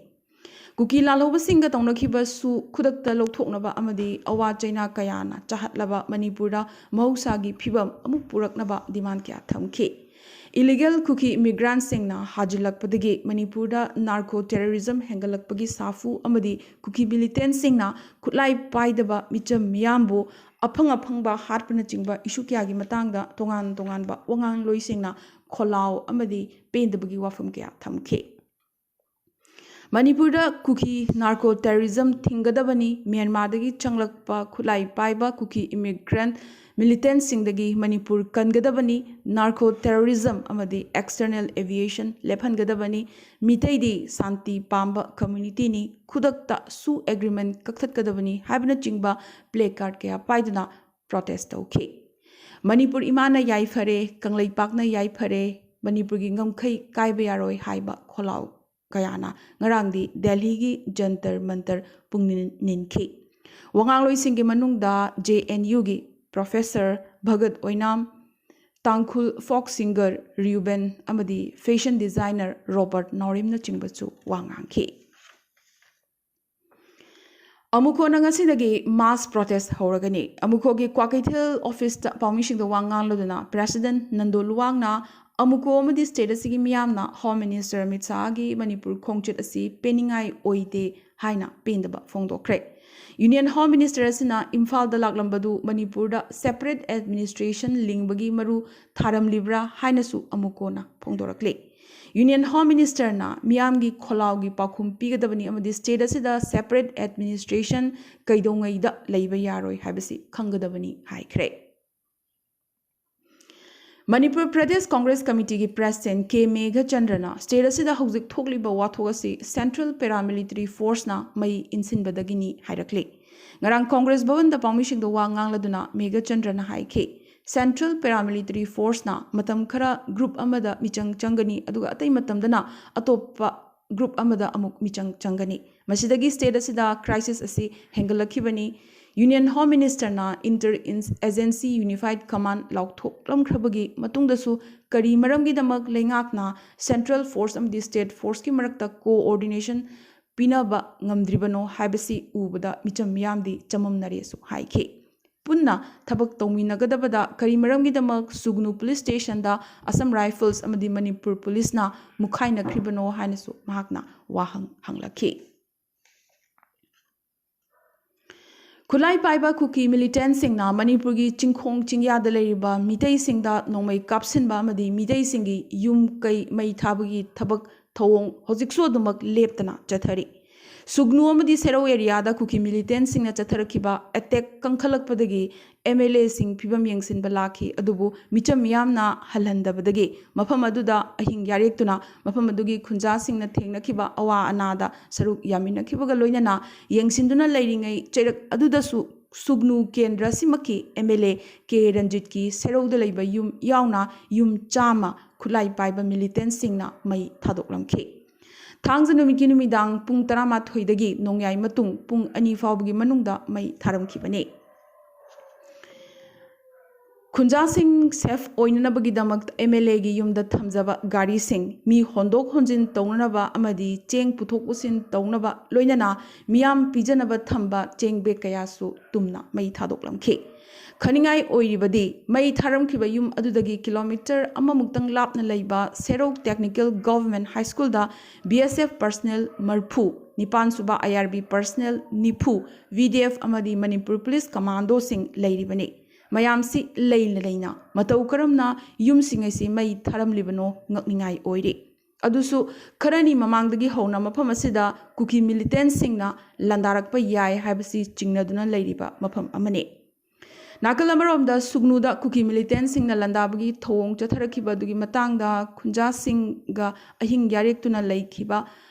ꯀꯨꯀꯤ ꯂꯥꯜꯍꯧꯕꯁꯤꯡꯒ ꯇꯧꯅꯈꯤꯕ ꯁꯨ ꯈꯨꯗꯛꯇ ꯂꯧꯊꯣꯛꯅꯕ ꯑꯃꯗꯤ ꯑꯋꯥ ꯆꯩꯅꯥ ꯀꯌꯥꯅ ꯆꯥꯍꯠꯂꯕ ꯃꯅꯤꯄꯨꯔꯗ ꯃꯍꯧꯁꯥꯒꯤ ꯐꯤꯕꯝ ꯑꯃꯨꯛ ꯄꯨꯔꯛꯅꯕ ꯗꯤꯃꯥꯟ ꯀꯌꯥ ꯊꯝꯈꯤ꯫ ꯏꯂꯤꯒꯦꯜ ꯀꯨꯀꯤ ꯏꯃꯤꯒ꯭ꯔꯥꯟꯠꯁꯤꯡꯅ ꯍꯥꯖꯤꯜꯂꯛꯄꯗꯒꯤ ꯃꯅꯤꯄꯨꯔꯗ ꯅꯥꯔꯀꯣ ꯇꯦꯔꯣꯔꯤꯖꯝ ꯍꯦꯟꯒꯠꯂꯛꯄꯒꯤ ꯁꯥꯐꯨ ꯑꯃꯗꯤ ꯀꯨꯀꯤ ꯃꯤꯂꯤꯇꯦꯟꯠꯁꯤꯡꯅ ꯈꯨꯠꯂꯥꯏ ꯄꯥꯏꯗꯕ ꯃꯤꯆꯝ ꯃꯤꯌꯥꯝꯕꯨ ꯑꯐꯪ ꯑꯐꯪꯕ ꯍꯥꯠꯄꯅꯆꯤꯡꯕ ꯏꯁꯨ ꯀꯌꯥꯒꯤ ꯃꯇꯥꯡꯗ ꯇꯣꯉꯥꯟ ꯇꯣꯉꯥꯟꯕ ꯋꯥꯉꯥꯡꯂꯣꯏꯁꯤꯡꯅ ꯈꯣꯜꯂꯥꯎ ꯑꯃꯗꯤ ꯄꯦꯟꯗꯕꯒꯤ ꯋꯥꯐꯝ ꯀꯌꯥ ꯊꯝꯈꯤ꯫ ꯃꯅꯤꯄꯨꯔꯗ ꯀꯨꯀꯤ ꯅꯥꯔꯀꯣ ꯇꯦꯔꯣꯔꯤꯖꯝ ꯊꯤꯡꯒꯗꯕꯅꯤ, ꯃ꯭ꯌꯥꯟꯃꯥꯔꯗꯒꯤ ꯆꯪꯂꯛꯄ ꯈꯨꯠꯂꯥꯏ ꯄꯥꯏꯕ ꯀꯨꯀꯤ ꯏꯃꯤꯒ꯭ꯔꯦꯟꯠ ꯃꯤꯂꯤꯇꯦꯟꯠꯁꯤꯡꯗꯒꯤ ꯃꯅꯤꯄꯨꯔ ꯀꯟꯒꯗꯕꯅꯤ, ꯅꯥꯔꯀꯣ ꯇꯦꯔꯣꯔꯤꯖꯝ ꯑꯃꯗꯤ ꯑꯦꯛꯁꯇꯔꯅꯦꯜ ꯑꯦꯚꯤꯌꯦꯁꯟ ꯂꯦꯞꯍꯟꯒꯗꯕꯅꯤ, ꯃꯤꯇꯩꯗꯤ ꯁꯥꯟꯇꯤ ꯄꯥꯝꯕ ꯀꯝꯃ꯭ꯌꯨꯅꯤꯇꯤꯅꯤ, ꯈꯨꯗꯛꯇ ꯁꯨ ꯑꯦꯒ꯭ꯔꯤꯃꯦꯟꯠ ꯀꯛꯊꯠꯀꯗꯕꯅꯤ ꯍꯥꯏꯕꯅꯆꯤꯡꯕ ꯄ꯭ꯂꯦ ꯀꯥꯔꯗ ꯀꯌꯥ ꯄꯥꯏꯗꯨꯅ ꯄ꯭ꯔꯣꯇꯦꯁ ꯇꯧꯈꯤ꯫ ꯃꯅꯤꯄꯨꯔ ꯏꯃꯥꯅ ꯌꯥꯏꯐꯔꯦ, ꯀꯪꯂꯩꯄꯥꯛꯅ ꯌꯥꯏꯐꯔꯦ, ꯃꯅꯤꯄꯨꯔꯒꯤ ꯉꯝꯈꯩ ꯀꯥꯏꯕ ꯌꯥꯔꯣꯏ ꯍꯥꯏꯕ ꯈꯣꯜꯂꯥꯎ ꯀꯌꯥꯅ ꯉꯔꯥꯡꯗꯤ ꯗꯦꯜꯍꯤꯒꯤ ꯖꯟꯇꯔ ꯃꯟꯇꯔ ꯄꯨꯡꯅꯤꯟ ꯅꯤꯟꯈꯤ꯫ ꯋꯥꯉꯥꯡꯂꯣꯏꯁꯤꯡꯒꯤ ꯃꯅꯨꯡꯗ ꯖꯦ ꯑꯦꯟ ꯌꯨꯒꯤ ꯄ꯭ꯔꯣꯐꯦꯁꯔ ꯚꯒꯠ ꯑꯣꯏꯅꯥꯝ, ꯇꯥꯡꯈꯨꯜ ꯐꯣꯛ ꯁꯤꯡꯒꯔ ꯔꯤꯌꯨꯕꯦꯟ ꯑꯃꯗꯤ ꯐꯦꯁꯟ ꯗꯤꯖꯥꯏꯅꯔ ꯔꯣꯕꯔꯠ ꯅꯥꯎꯔꯦꯝꯅꯆꯤꯡꯕꯁꯨ ꯋꯥ ꯉꯥꯡꯈꯤ꯫ ꯑꯃꯨꯀꯣꯅ ꯉꯁꯤꯗꯒꯤ ꯃꯥꯁ ꯄ꯭ꯔꯣꯇꯦꯁ ꯍꯧꯔꯒꯅꯤ꯫ ꯑꯃꯨꯀꯣꯒꯤ ꯀ꯭ꯋꯥꯀꯩꯊꯦꯜ ꯑꯣꯐꯤꯁꯇ ꯄꯥꯎꯃꯤꯁꯤꯡꯗ ꯋꯥ ꯉꯥꯡꯂꯗꯨꯅ ꯄ꯭ꯔꯦꯁꯤꯗꯦꯟꯠ ꯅꯟꯗꯣ ꯂꯨꯋꯥꯡꯅ ꯑꯃꯨꯀꯣ ꯑꯃꯗꯤ ꯁ꯭ꯇꯦꯠ ꯑꯁꯤꯒꯤ ꯃꯤꯌꯥꯝꯅ ꯍꯣꯝ ꯃꯤꯅꯤꯁꯇꯔ ꯑꯃꯤꯠ ꯁꯥꯍꯒꯤ ꯃꯅꯤꯄꯨꯔ ꯈꯣꯡꯆꯠ ꯑꯁꯤ ꯄꯦꯟꯅꯤꯡꯉꯥꯏ ꯑꯣꯏꯗꯦ ꯍꯥꯏꯅ ꯄꯦꯟꯗꯕ ꯐꯣꯡꯗꯣꯛꯈ꯭ꯔꯦ꯫ ꯌꯨꯅꯤꯌꯟ ꯍꯣꯝ ꯃꯤꯅꯤꯁꯇꯔ ꯑꯁꯤꯅ ꯏꯝꯐꯥꯜꯗ ꯂꯥꯛꯂꯝꯕꯗꯨ ꯃꯅꯤꯄꯨꯔꯗ ꯁꯦꯄꯔꯦꯠ ꯑꯦꯗꯃꯤꯅꯤꯁꯇ꯭ꯔꯦꯁꯟ ꯂꯤꯡꯕꯒꯤ ꯃꯔꯨ ꯊꯥꯔꯝꯂꯤꯕ꯭ꯔꯥ ꯍꯥꯏꯅꯁꯨ ꯑꯃꯨꯀꯣꯅ ꯐꯣꯡꯗꯣꯔꯛꯂꯤ꯫ ꯌꯨꯅꯤꯌꯟ ꯍꯣꯝ ꯃꯤꯅꯤꯁꯇꯔꯅ ꯃꯤꯌꯥꯝꯒꯤ ꯈꯣꯜꯂꯥꯎꯒꯤ ꯄꯥꯎꯈꯨꯝ ꯄꯤꯒꯗꯕꯅꯤ ꯑꯃꯗꯤ ꯁ꯭ꯇꯦꯠ ꯑꯁꯤꯗ ꯁꯦꯄꯔꯦꯠ ꯑꯦꯗꯃꯤꯅꯤꯁꯇ꯭ꯔꯦꯁꯟ ꯀꯩꯗꯧꯉꯩꯗ ꯂꯩꯕ ꯌꯥꯔꯣꯏ ꯍꯥꯏꯕꯁꯤ ꯈꯪꯒꯗꯕꯅꯤ ꯍꯥꯏꯈ꯭ꯔꯦ꯫ ꯃꯅꯤꯄꯨꯔ ꯄ꯭ꯔꯗꯦꯁ ꯀꯣꯡꯒ꯭ꯔꯦꯁ ꯀꯃꯤꯇꯤꯒꯤ ꯄ꯭ꯔꯦꯁꯤꯗꯦꯟꯠ ꯀꯦ ꯃꯦꯘꯆꯟꯗ꯭ꯔꯅ ꯁ꯭ꯇꯦꯠ ꯑꯁꯤꯗ ꯍꯧꯖꯤꯛ ꯊꯣꯛꯂꯤꯕ ꯋꯥꯊꯣꯛ ꯑꯁꯤ ꯁꯦꯟꯇ꯭ꯔꯦꯜ ꯄꯦꯔꯥꯃꯤꯂꯤꯇꯔꯤ ꯐꯣꯔꯁꯅ ꯃꯩ ꯏꯟꯁꯤꯟꯕꯗꯒꯤꯅꯤ ꯍꯥꯏꯔꯛꯂꯤ꯫ ꯉꯔꯥꯡ ꯀꯣꯡꯒ꯭ꯔꯦꯁ ꯚꯕꯟꯗ ꯄꯥꯎꯃꯤꯁꯤꯡꯗ ꯋꯥ ꯉꯥꯡꯂꯗꯨꯅ ꯃꯦꯘꯆꯟꯗ꯭ꯔꯅ ꯍꯥꯏꯈꯤ, ꯁꯦꯟꯇ꯭ꯔꯦꯜ ꯄꯦꯔꯥꯃꯤꯂꯤꯇꯔꯤ ꯐꯣꯔꯁꯅ ꯃꯇꯝ ꯈꯔ ꯒ꯭ꯔꯨꯞ ꯑꯃꯗ ꯃꯤꯆꯪ ꯆꯪꯒꯅꯤ, ꯑꯗꯨꯒ ꯑꯇꯩ ꯃꯇꯝꯗꯅ ꯑꯇꯣꯞꯄ ꯒ꯭ꯔꯨꯞ ꯑꯃꯗ ꯑꯃꯨꯛ ꯃꯤꯆꯪ ꯆꯪꯒꯅꯤ꯫ ꯃꯁꯤꯗꯒꯤ ꯁ꯭ꯇꯦꯠ ꯑꯁꯤꯗ ꯀ꯭ꯔꯥꯏꯁꯤꯁ ꯑꯁꯤ ꯍꯦꯟꯒꯠꯂꯛꯈꯤꯕꯅꯤ꯫ ꯌꯨꯅꯤꯌꯟ ꯍꯣꯝ ꯃꯤꯅꯤꯁꯇꯔꯅ ꯏꯟꯇꯔ ꯑꯦꯖꯦꯟꯁꯤ ꯌꯨꯅꯤꯐꯥꯏꯗ ꯀꯃꯥꯟꯗ ꯂꯥꯎꯊꯣꯛꯂꯝꯈ꯭ꯔꯕꯒꯤ ꯃꯇꯨꯡꯗꯁꯨ ꯀꯔꯤ ꯃꯔꯝꯒꯤꯗꯃꯛ ꯂꯩꯉꯥꯛꯅ ꯁꯦꯟꯇ꯭ꯔꯦꯜ ꯐꯣꯔꯁ ꯑꯃꯗꯤ ꯁ꯭ꯇꯦꯠ ꯐꯣꯔꯁꯀꯤ ꯃꯔꯛꯇ ꯀꯣꯑꯣꯔꯗꯤꯅꯦꯁꯟ ꯄꯤꯅꯕ ꯉꯝꯗ꯭ꯔꯤꯕꯅꯣ ꯍꯥꯏꯕꯁꯤ ꯎꯕꯗ ꯃꯤꯆꯝ ꯃꯤꯌꯥꯝꯗꯤ ꯆꯃꯝꯅꯔꯦꯁꯨ ꯍꯥꯏꯈꯤ꯫ ꯄꯨꯟꯅ ꯊꯕꯛ ꯇꯧꯃꯤꯟꯅꯒꯗꯕꯗ ꯀꯔꯤ ꯃꯔꯝꯒꯤꯗꯃꯛ ꯁꯨꯒꯅꯨ ꯄꯨꯂꯤꯁ ꯁ꯭ꯇꯦꯁꯟꯗ ꯑꯁꯝ ꯔꯥꯏꯐꯜꯁ ꯑꯃꯗꯤ ꯃꯅꯤꯄꯨꯔ ꯄꯨꯂꯤꯁꯅ ꯃꯨꯛꯈꯥꯏꯅꯈ꯭ꯔꯤꯕꯅꯣ ꯍꯥꯏꯅꯁꯨ ꯃꯍꯥꯛꯅ ꯋꯥꯍꯪ ꯍꯪꯂꯛꯈꯤ꯫ ꯈꯨꯠꯂꯥꯏ ꯄꯥꯏꯕ ꯀꯨꯀꯤ ꯃꯤꯂꯤꯇꯦꯟꯠꯁꯤꯡꯅ ꯃꯅꯤꯄꯨꯔꯒꯤ ꯆꯤꯡꯈꯣꯡ ꯆꯤꯡꯌꯥꯗ ꯂꯩꯔꯤꯕ ꯃꯤꯇꯩꯁꯤꯡꯗ ꯅꯣꯡꯃꯩ ꯀꯥꯞꯁꯤꯟꯕ ꯑꯃꯗꯤ ꯃꯤꯇꯩꯁꯤꯡꯒꯤ ꯌꯨꯝ ꯀꯩ ꯃꯩ ꯊꯥꯕꯒꯤ ꯊꯕꯛ ꯊꯧꯑꯣꯡ ꯍꯧꯖꯤꯛꯁꯨ ꯑꯗꯨꯃꯛ ꯂꯦꯞꯇꯅ ꯆꯠꯊꯔꯤ꯫ ꯁꯨꯒꯅꯨ ꯑꯃꯗꯤ ꯁꯦꯔꯧ ꯑꯦꯔꯤꯌꯥꯗ ꯀꯨꯀꯤ ꯃꯤꯂꯤꯇꯦꯟꯠꯁꯤꯡꯅ ꯆꯠꯊꯔꯛꯈꯤꯕ ꯑꯦꯇꯦꯛ ꯀꯟꯈꯠꯂꯛꯄꯗꯒꯤ ꯑꯦꯝ ꯑꯦꯜ ꯑꯦꯁꯤꯡ ꯐꯤꯕꯝ ꯌꯦꯡꯁꯤꯟꯕ ꯂꯥꯛꯈꯤ, ꯑꯗꯨꯕꯨ ꯃꯤꯆꯝ ꯃꯤꯌꯥꯝꯅ ꯍꯜꯍꯟꯗꯕꯗꯒꯤ ꯃꯐꯝ ꯑꯗꯨꯗ ꯑꯍꯤꯡ ꯌꯥꯔꯦꯛꯇꯨꯅ ꯃꯐꯝ ꯑꯗꯨꯒꯤ ꯈꯨꯟꯖꯥꯁꯤꯡꯅ ꯊꯦꯡꯅꯈꯤꯕ ꯑꯋꯥ ꯑꯅꯥꯗ ꯁꯔꯨꯛ ꯌꯥꯃꯤꯟꯅꯈꯤꯕꯒ ꯂꯣꯏꯅꯅ ꯌꯦꯡꯁꯤꯟꯗꯨꯅ ꯂꯩꯔꯤꯉꯩ ꯆꯩꯔꯛ ꯑꯗꯨꯗꯁꯨ ꯁꯨꯒꯅꯨ ꯀꯦꯟꯗ꯭ꯔ ꯑꯁꯤꯃꯛꯀꯤ ꯑꯦꯝ ꯑꯦꯜ ꯑꯦ ꯀꯦ ꯔꯟꯖꯤꯠꯀꯤ ꯁꯦꯔꯧꯗ ꯂꯩꯕ ꯌꯨꯝ ꯌꯥꯎꯅ ꯌꯨꯝ ꯆꯥꯝꯃ ꯈꯨꯠꯂꯥꯏ ꯄꯥꯏꯕ ꯃꯤꯂꯤꯇꯦꯟꯠꯁꯤꯡꯅ ꯃꯩ ꯊꯥꯗꯣꯛꯂꯝꯈꯤ꯫ ꯊꯥꯡꯖ ꯅꯨꯃꯤꯠꯀꯤ ꯅꯨꯃꯤꯗꯥꯡ ꯄꯨꯡ ꯇꯔꯥꯃꯥꯊꯣꯏꯗꯒꯤ ꯅꯣꯡꯌꯥꯏ ꯃꯇꯨꯡ ꯄꯨꯡ ꯑꯅꯤ ꯐꯥꯎꯕꯒꯤ ꯃꯅꯨꯡꯗ ꯃꯩ ꯊꯥꯔꯝꯈꯤꯕꯅꯤ꯫ ꯈꯨꯟꯖꯥꯁꯤꯡ safe ꯑꯣꯏꯅꯅꯕꯒꯤꯗꯃꯛ MLAꯒꯤ ꯌꯨꯝꯗ ꯊꯝꯖꯕ ꯒꯥꯔꯤꯁꯤꯡ, ꯃꯤ ꯍꯣꯟꯗꯣꯛ ꯍꯣꯟꯖꯤꯟ ꯇꯧꯅꯅꯕ ꯑꯃꯗꯤ ꯆꯦꯡ ꯄꯨꯊꯣꯛ ꯄꯨꯁꯤꯟ ꯇꯧꯅꯕ, ꯂꯣꯏꯅꯅ ꯃꯤꯌꯥꯝ ꯄꯤꯖꯅꯕ ꯊꯝꯕ ꯆꯦꯡ bag ꯀꯌꯥꯁꯨ ꯇꯨꯝꯅ ꯃꯩ ꯊꯥꯗꯣꯛꯂꯝꯈꯤ꯫ ꯈꯟꯅꯤꯡꯉꯥꯏ ꯑꯣꯏꯔꯤꯕꯗꯤ, ꯃꯩ ꯊꯥꯔꯝꯈꯤꯕ ꯌꯨꯝ ꯑꯗꯨꯗꯒꯤ ꯀꯤꯂꯣꯃꯤꯇꯔ ꯑꯃꯃꯨꯛꯇꯪ ꯂꯥꯞꯅ ꯂꯩꯕ ꯁꯦꯔꯧ Technical Government High Schoolꯗ BSF personnel ꯃꯔꯤꯐꯨ, ꯅꯤꯄꯥꯟ ꯁꯨꯕ IRB personnel ꯅꯤꯐꯨ, VDF ꯑꯃꯗꯤ ꯃꯅꯤꯄꯨꯔ ꯄꯨꯂꯤꯁ ꯀꯃꯥꯟꯗꯣꯁꯤꯡ ꯂꯩꯔꯤꯕꯅꯤ꯫ ꯃꯌꯥꯝꯁꯤ ꯂꯩꯅ ꯂꯩꯅ ꯃꯇꯧ ꯀꯔꯝꯅ ꯌꯨꯝꯁꯤꯡ ꯑꯁꯤ ꯃꯩ ꯊꯥꯔꯝꯂꯤꯕꯅꯣ ꯉꯛꯅꯤꯡꯉꯥꯏ ꯑꯣꯏꯔꯤ꯫ ꯑꯗꯨꯁꯨ ꯈꯔꯅꯤ ꯃꯃꯥꯡꯗꯒꯤ ꯍꯧꯅ ꯃꯐꯝ ꯑꯁꯤꯗ ꯀꯨꯀꯤ militantꯁꯤꯡꯅ ꯂꯥꯟꯗꯥꯔꯛꯄ ꯌꯥꯏ ꯍꯥꯏꯕꯁꯤ ꯆꯤꯡꯅꯗꯨꯅ ꯂꯩꯔꯤꯕ ꯃꯐꯝ ꯑꯃꯅꯤ꯫ ꯅꯥꯀꯜ ꯑꯃꯔꯣꯝꯗ ꯁꯨꯒꯅꯨꯗ ꯀꯨꯀꯤ militantꯁꯤꯡꯅ ꯂꯥꯟꯗꯥꯕꯒꯤ ꯊꯧꯑꯣꯡ ꯆꯠꯊꯔꯛꯈꯤꯕ ꯑꯗꯨꯒꯤ ꯃꯇꯥꯡꯗ ꯈꯨꯟꯖꯥꯁꯤꯡꯒ ꯑꯍꯤꯡ ꯌꯥꯔꯦꯛꯇꯨꯅ ꯂꯩꯈꯤꯕ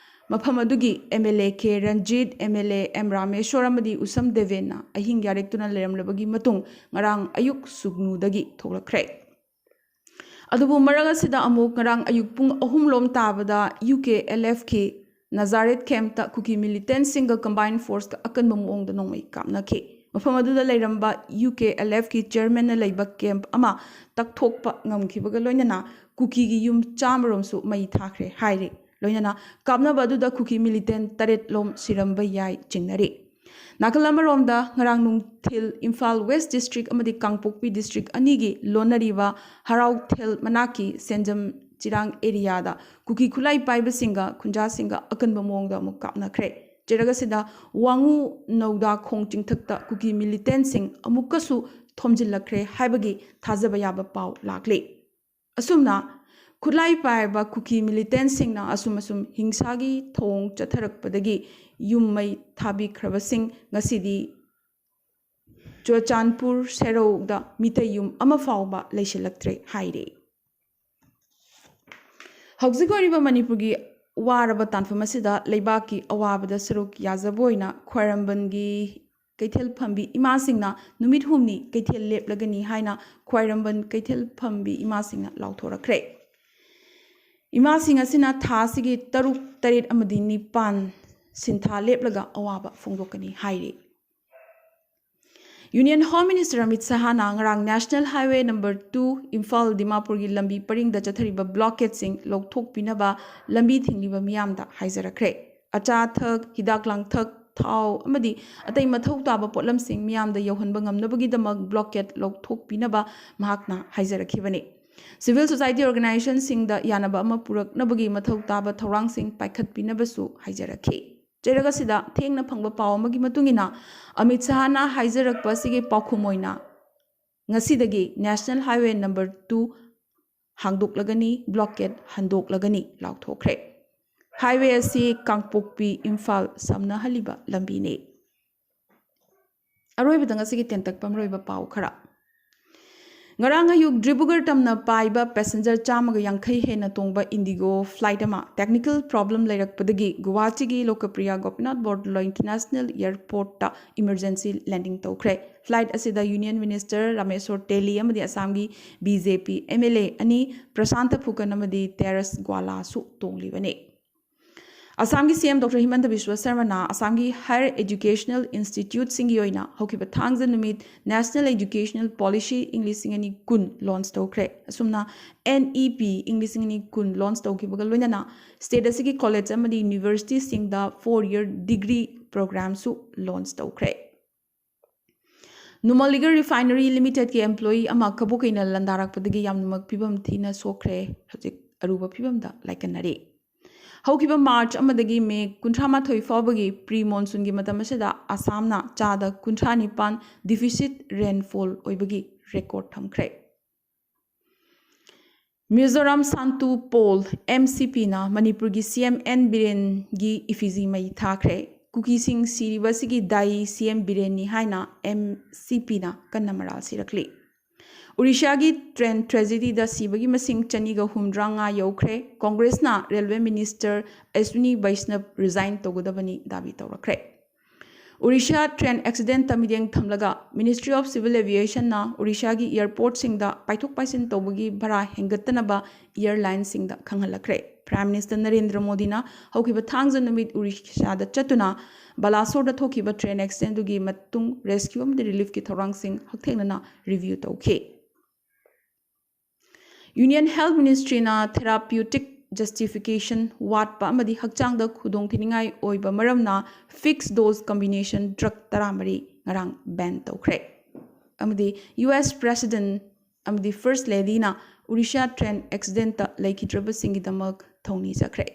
ꯃꯐꯝ ꯑꯗꯨꯒꯤ MLA ꯀꯦ ꯔꯟꯖꯤꯠ, MLA ꯑꯦꯝ ꯔꯥꯃꯦꯁꯣꯔ ꯑꯃꯗꯤ ꯎꯁꯝ ꯗꯦꯕꯦꯟꯅ ꯑꯍꯤꯡ ꯌꯥꯔꯦꯛꯇꯨꯅ ꯂꯩꯔꯝꯂꯕꯒꯤ ꯃꯇꯨꯡ ꯉꯔꯥꯡ ꯑꯌꯨꯛ ꯁꯨꯒꯅꯨꯗꯒꯤ ꯊꯣꯛꯂꯛꯈ꯭ꯔꯦ꯫ ꯑꯗꯨꯕꯨ ꯃꯔꯛ ꯑꯁꯤꯗ ꯑꯃꯨꯛ ꯉꯔꯥꯡ ꯑꯌꯨꯛ ꯄꯨꯡ ꯑꯍꯨꯝ ꯂꯣꯝ ꯇꯥꯕꯗ UKLFꯀꯤ ꯅꯖꯥꯔꯦꯠ campꯇ ꯀꯨꯀꯤ militantꯁꯤꯡꯒ combined forceꯀ ꯑꯀꯟꯕ ꯃꯑꯣꯡꯗ ꯅꯣꯡꯃꯩ ꯀꯥꯞꯅꯈꯤ꯫ ꯃꯐꯝ ꯑꯗꯨꯗ ꯂꯩꯔꯝꯕ UKLFꯀꯤ chairmanꯅ ꯂꯩꯕ camp ꯑꯃ ꯇꯛꯊꯣꯛꯄ ꯉꯝꯈꯤꯕꯒ ꯂꯣꯏꯅꯅ ꯀꯨꯀꯤꯒꯤ ꯌꯨꯝ ꯆꯥꯝꯃꯔꯣꯝꯁꯨ ꯃꯩ ꯊꯥꯈ꯭ꯔꯦ ꯍꯥꯏꯔꯤ꯫ ꯂꯣꯏꯅꯅ ꯀꯥꯞꯅꯕ ꯑꯗꯨꯗ ꯀꯨꯀꯤ militant ꯇꯔꯦꯠ ꯂꯣꯝ ꯁꯤꯔꯝꯕ ꯌꯥꯏ ꯆꯤꯡꯅꯔꯤ꯫ ꯅꯥꯀꯜ ꯑꯃꯔꯣꯝꯗ ꯉꯔꯥꯡ ꯅꯨꯡꯊꯤꯜ ꯏꯝꯐꯥꯜ West District ꯑꯃꯗꯤ ꯀꯥꯡꯄꯣꯛꯄꯤ District ꯑꯅꯤꯒꯤ ꯂꯣꯟꯅꯔꯤꯕ ꯍꯔꯥꯎꯊꯦꯜ ꯃꯅꯥꯛꯀꯤ ꯁꯦꯟꯖꯝ ꯆꯤꯔꯥꯡ areaꯗ ꯀꯨꯀꯤ ꯈꯨꯠꯂꯥꯏ ꯄꯥꯏꯕꯁꯤꯡꯒ ꯈꯨꯟꯖꯥꯁꯤꯡꯒ ꯑꯀꯟꯕ ꯃꯑꯣꯡꯗ ꯑꯃꯨꯛ ꯀꯥꯞꯅꯈ꯭ꯔꯦ꯫ ꯆꯩꯔꯛ ꯑꯁꯤꯗ ꯋꯥꯉꯨ ꯅꯧꯗꯥꯈꯣꯡ ꯆꯤꯡꯊꯛꯇ ꯀꯨꯀꯤ militantꯁꯤꯡ ꯑꯃꯨꯛꯀꯁꯨ ꯊꯣꯝꯖꯤꯜꯂꯛꯈ꯭ꯔꯦ ꯍꯥꯏꯕꯒꯤ ꯊꯥꯖꯕ ꯌꯥꯕ ꯄꯥꯎ ꯂꯥꯛꯂꯤ꯫ ꯑꯁꯨꯝꯅ ꯈꯨꯠꯂꯥꯏ ꯄꯥꯏꯕ ꯀꯨꯀꯤ militantꯁꯤꯡꯅ ꯑꯁꯨꯝ ꯑꯁꯨꯝ ꯍꯤꯡꯁꯥꯒꯤ ꯊꯧꯑꯣꯡ ꯆꯠꯊꯔꯛꯄꯗꯒꯤ ꯌꯨꯝ ꯃꯩ ꯊꯥꯕꯤꯈ꯭ꯔꯕꯁꯤꯡ ꯉꯁꯤꯗꯤ ꯆꯨꯔꯆꯥꯟꯄꯨꯔ ꯁꯦꯔꯧꯗ ꯃꯤꯇꯩ ꯌꯨꯝ ꯑꯃ ꯐꯥꯎꯕ ꯂꯩꯁꯤꯜꯂꯛꯇ꯭ꯔꯦ ꯍꯥꯏꯔꯤ꯫ ꯍꯧꯖꯤꯛ ꯑꯣꯏꯔꯤꯕ ꯃꯅꯤꯄꯨꯔꯒꯤ ꯋꯥꯔꯕ ꯇꯥꯟꯐꯝ ꯑꯁꯤꯗ ꯂꯩꯕꯥꯛꯀꯤ ꯑꯋꯥꯕꯗ ꯁꯔꯨꯛ ꯌꯥꯖꯕ ꯑꯣꯏꯅ ꯈ꯭ꯋꯥꯏꯔꯝꯕꯟꯒꯤ ꯀꯩꯊꯦꯜ ꯐꯝꯕꯤ ꯏꯃꯥꯁꯤꯡꯅ ꯅꯨꯃꯤꯠ ꯍꯨꯝꯅꯤ ꯀꯩꯊꯦꯜ ꯂꯦꯞꯂꯒꯅꯤ ꯍꯥꯏꯅ ꯈ꯭ꯋꯥꯏꯔꯝꯕꯟ ꯀꯩꯊꯦꯜ ꯐꯝꯕꯤ ꯏꯃꯥꯁꯤꯡꯅ ꯂꯥꯎꯊꯣꯔꯛꯈ꯭ꯔꯦ꯫ ꯏꯃꯥꯁꯤꯡ ꯑꯁꯤꯅ ꯊꯥ ꯑꯁꯤꯒꯤ ꯇꯔꯨꯛ, ꯇꯔꯦꯠ ꯑꯃꯗꯤ ꯅꯤꯄꯥꯟ ꯁꯤꯟꯊꯥ ꯂꯦꯞꯂꯒ ꯑꯋꯥꯕ ꯐꯣꯡꯗꯣꯛꯀꯅꯤ ꯍꯥꯏꯔꯤ꯫ Union Home Minister ꯑꯃꯤꯠ ꯁꯍꯥꯅ ꯉꯔꯥꯡ National Highway number two Imphal ꯗꯤꯃꯥꯄꯨꯔꯒꯤ ꯂꯝꯕꯤ ꯄꯔꯤꯡꯗ ꯆꯠꯊꯔꯤꯕ blockade ꯁꯤꯡ ꯂꯧꯊꯣꯛꯄꯤꯅꯕ ꯂꯝꯕꯤ ꯊꯤꯡꯂꯤꯕ ꯃꯤꯌꯥꯝꯗ ꯍꯥꯏꯖꯔꯛꯈ꯭ꯔꯦ꯫ ꯑꯆꯥ ꯑꯊꯛ, ꯍꯤꯗꯥꯛ ꯂꯥꯡꯊꯛ, ꯊꯥꯎ ꯑꯃꯗꯤ ꯑꯇꯩ ꯃꯊꯧ ꯇꯥꯕ ꯄꯣꯠꯂꯝꯁꯤꯡ ꯃꯤꯌꯥꯝꯗ ꯌꯧꯍꯟꯕ ꯉꯝꯅꯕꯒꯤꯗꯃꯛ blockade ꯂꯧꯊꯣꯛꯄꯤꯅꯕ ꯃꯍꯥꯛꯅ ꯍꯥꯏꯖꯔꯛꯈꯤꯕꯅꯤ꯫ Civil society organization ꯁꯤꯡꯗ ꯌꯥꯅꯕ ꯑꯃ ꯄꯨꯔꯛꯅꯕꯒꯤ ꯃꯊꯧ ꯇꯥꯕ ꯊꯧꯔꯥꯡꯁꯤꯡ ꯄꯥꯏꯈꯠꯄꯤꯅꯕꯁꯨ ꯍꯥꯏꯖꯔꯛꯈꯤ꯫ ꯆꯩꯔꯛ ꯑꯁꯤꯗ ꯊꯦꯡꯅ ꯐꯪꯕ ꯄꯥꯎ ꯑꯃꯒꯤ ꯃꯇꯨꯡ ꯏꯟꯅ, ꯑꯃꯤꯠ ꯁꯍꯥꯅ ꯍꯥꯏꯖꯔꯛꯄ ꯑꯁꯤꯒꯤ ꯄꯥꯎꯈꯨꯝ ꯑꯣꯏꯅ, ꯉꯁꯤꯗꯒꯤ National Highway number two ꯍꯥꯡꯗꯣꯛꯂꯒꯅꯤ, blockade ꯍꯟꯗꯣꯛꯂꯒꯅꯤ ꯂꯥꯎꯊꯣꯛꯈ꯭ꯔꯦ꯫ Highway ꯑꯁꯤ ꯀꯥꯡꯄꯣꯛꯄꯤ ꯏꯝꯐꯥꯜ ꯁꯝꯅꯍꯜꯂꯤꯕ ꯂꯝꯕꯤꯅꯤ꯫ ꯑꯔꯣꯏꯕꯗ ꯉꯁꯤꯒꯤ ꯇꯦꯟꯇꯛꯄ ꯃꯔꯨꯑꯣꯏꯕ ꯄꯥꯎ ꯈꯔ꯫ ꯉꯔꯥꯡ ꯑꯌꯨꯛ ꯗꯤꯕ꯭ꯔꯨꯒꯔ ꯇꯝꯅ ꯄꯥꯏꯕ passenger ꯆꯥꯝꯃꯒ ꯌꯥꯡꯈꯩ ꯍꯦꯟꯅ ꯇꯣꯡꯕ Indigo flight ꯑꯃ technical problem ꯂꯩꯔꯛꯄꯗꯒꯤ ꯒꯨꯋꯥꯍꯥꯇꯤꯒꯤ ꯂꯣꯀꯄ꯭ꯔꯤꯌꯥ Gopinath ꯕꯣꯔꯗꯂꯣꯏ International Airport ꯇ emergency landing ꯇꯧꯈ꯭ꯔꯦ꯫ Flight ꯑꯁꯤꯗ Union Minister ꯔꯥꯃꯦꯁꯣꯔ ꯇꯦꯂꯤ ꯑꯃꯗꯤ ꯑꯁꯥꯝꯒꯤ B J P M L A ꯑꯅꯤ ꯄ꯭ꯔꯁꯥꯟꯇ ꯐꯨꯀꯟ ꯑꯃꯗꯤ ꯇꯦꯔꯁ ꯒ꯭ꯋꯥꯂꯥꯁꯨ ꯇꯣꯡꯂꯤꯕꯅꯤ꯫ ꯑꯁꯥꯝꯒꯤ C M Doctor ꯍꯤꯃꯟꯇ ꯕꯤꯁ꯭ꯋ ꯁꯔꯃꯅ ꯑꯁꯥꯝꯒꯤ higher educational institute ꯁꯤꯡꯒꯤ ꯑꯣꯏꯅ ꯍꯧꯈꯤꯕ ꯊꯥꯡꯖ ꯅꯨꯃꯤꯠ National Educational Policy ꯏꯪ ꯂꯤꯁꯤꯡ ꯑꯅꯤ ꯀꯨꯟ launch ꯇꯧꯈ꯭ꯔꯦ꯫ ꯑꯁꯨꯝꯅ N E P ꯏꯪ ꯂꯤꯁꯤꯡ ꯑꯅꯤ ꯀꯨꯟ launch ꯇꯧꯈꯤꯕꯒ ꯂꯣꯏꯅꯅ state ꯑꯁꯤꯒꯤ college ꯑꯃꯗꯤ university ꯁꯤꯡꯗ four year degree program ꯁꯨ launch ꯇꯧꯈ꯭ꯔꯦ꯫ Numaligarh Refinery Limited ꯀꯤ employee ꯑꯃ ꯀꯕꯣꯀꯩꯅ ꯂꯥꯟꯗꯥꯔꯛꯄꯗꯒꯤ ꯌꯥꯝꯅꯃꯛ ꯐꯤꯕꯝ ꯊꯤꯅ ꯁꯣꯛꯈ꯭ꯔꯦ꯫ ꯍꯧꯖꯤꯛ ꯑꯔꯨꯕ ꯐꯤꯕꯝꯗ ꯂꯥꯏꯀꯠꯅꯔꯤ꯫ ꯍꯧꯈꯤꯕ March ꯑꯃꯗꯒꯤ May ꯀꯨꯟꯊ꯭ꯔꯥ ꯃꯥꯊꯣꯏ ꯐꯥꯎꯕꯒꯤ pre monsoon ꯒꯤ ꯃꯇꯝ ꯑꯁꯤꯗ ꯑꯁꯥꯝꯅ ꯆꯥꯗ ꯀꯨꯟꯊ꯭ꯔꯥ ꯅꯤꯄꯥꯟ deficit rainfall ꯑꯣꯏꯕꯒꯤ record ꯊꯝꯈ꯭ꯔꯦ꯫ ꯃꯤꯖꯣꯔꯥꯝ ꯁꯥꯟꯇꯨ ꯄꯣꯜ, M C P ꯅ ꯃꯅꯤꯄꯨꯔꯒꯤ C M N ꯕꯤꯔꯦꯟꯒꯤ effigy ꯃꯩ ꯊꯥꯈ꯭ꯔꯦ꯫ ꯀꯨꯀꯤꯁꯤꯡ ꯁꯤꯔꯤꯕ ꯑꯁꯤꯒꯤ ꯗꯥꯏ C M ꯕꯤꯔꯦꯟꯅꯤ ꯍꯥꯏꯅ M C P ꯅ ꯀꯟꯅ ꯃꯔꯥꯜ ꯁꯤꯔꯛꯂꯤ꯫ ꯎꯔꯤꯁꯥꯒꯤ train tragedy ꯗ ꯁꯤꯕꯒꯤ ꯃꯁꯤꯡ ꯆꯅꯤꯒ ꯍꯨꯝꯗ꯭ꯔꯥ ꯃꯉꯥ ꯌꯧꯈ꯭ꯔꯦ꯫ Congress ꯅ railway minister Ashwini Vaishnaw resign ꯇꯧꯒꯗꯕꯅꯤ ꯗꯥꯕꯤ ꯇꯧꯔꯛꯈ꯭ꯔꯦ꯫ Odisha train accidentꯇ ꯃꯤꯠꯌꯦꯡ ꯊꯝꯂꯒ Ministry of Civil Aviationꯅ Odishaꯒꯤ airportꯁꯤꯡꯗ ꯄꯥꯏꯊꯣꯛ ꯄꯥꯏꯁꯤꯟ ꯇꯧꯕꯒꯤ ꯚꯔꯥ ꯍꯦꯟꯒꯠꯇꯅꯕ airlineꯁꯤꯡꯗ ꯈꯪꯍꯜꯂꯛꯈ꯭ꯔꯦ꯫ Prime Minister ꯅꯔꯦꯟꯗ꯭ꯔ ꯃꯣꯗꯤꯅ ꯍꯧꯈꯤꯕ ꯊꯥꯡꯖ ꯅꯨꯃꯤꯠ Odishaꯗ ꯆꯠꯇꯨꯅ ꯕꯥꯂꯥꯁꯣꯔꯗ ꯊꯣꯛꯈꯤꯕ train accidentꯗꯨꯒꯤ ꯃꯇꯨꯡ rescue ꯑꯃꯗꯤ reliefꯀꯤ ꯊꯧꯔꯥꯡꯁꯤꯡ ꯍꯛꯊꯦꯡꯅꯅ review ꯇꯧꯈꯤ꯫ Union Health Ministryꯅ therapeutic justification ꯋꯥꯠꯄ ꯑꯃꯗꯤ ꯍꯛꯆꯥꯡꯗ ꯈꯨꯗꯣꯡꯊꯤꯅꯤꯡꯉꯥꯏ ꯑꯣꯏꯕ ꯃꯔꯝꯅ fixed dose combination drug ꯇꯔꯥꯃꯔꯤ ꯉꯔꯥꯡ ban ꯇꯧꯈ꯭ꯔꯦ꯫ ꯑꯃꯗꯤ U S President ꯑꯃꯗꯤ First Ladyꯅ Odisha train accidentꯇ ꯂꯩꯈꯤꯗ꯭ꯔꯕꯁꯤꯡꯒꯤꯗꯃꯛ ꯊꯧꯅꯤꯖꯈ꯭ꯔꯦ꯫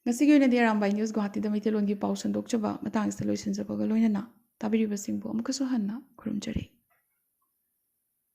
ꯉꯁꯤꯒꯤ ꯑꯣꯏꯅꯗꯤ ꯑꯔꯥꯝꯕꯥꯏ News ꯒꯨꯋꯥꯍꯥꯇꯤꯗ ꯃꯩꯇꯩꯂꯣꯟꯒꯤ ꯄꯥꯎ ꯁꯟꯗꯣꯛꯆꯕ ꯃꯇꯥꯡ ꯑꯁꯤꯗ ꯂꯣꯏꯁꯤꯟꯖꯕꯒ ꯂꯣꯏꯅꯅ ꯇꯥꯕꯤꯔꯤꯕꯁꯤꯡꯕꯨ ꯑꯃꯨꯛꯀꯁꯨ ꯍꯟꯅ ꯈꯨꯔꯨꯝꯖꯔꯤ꯫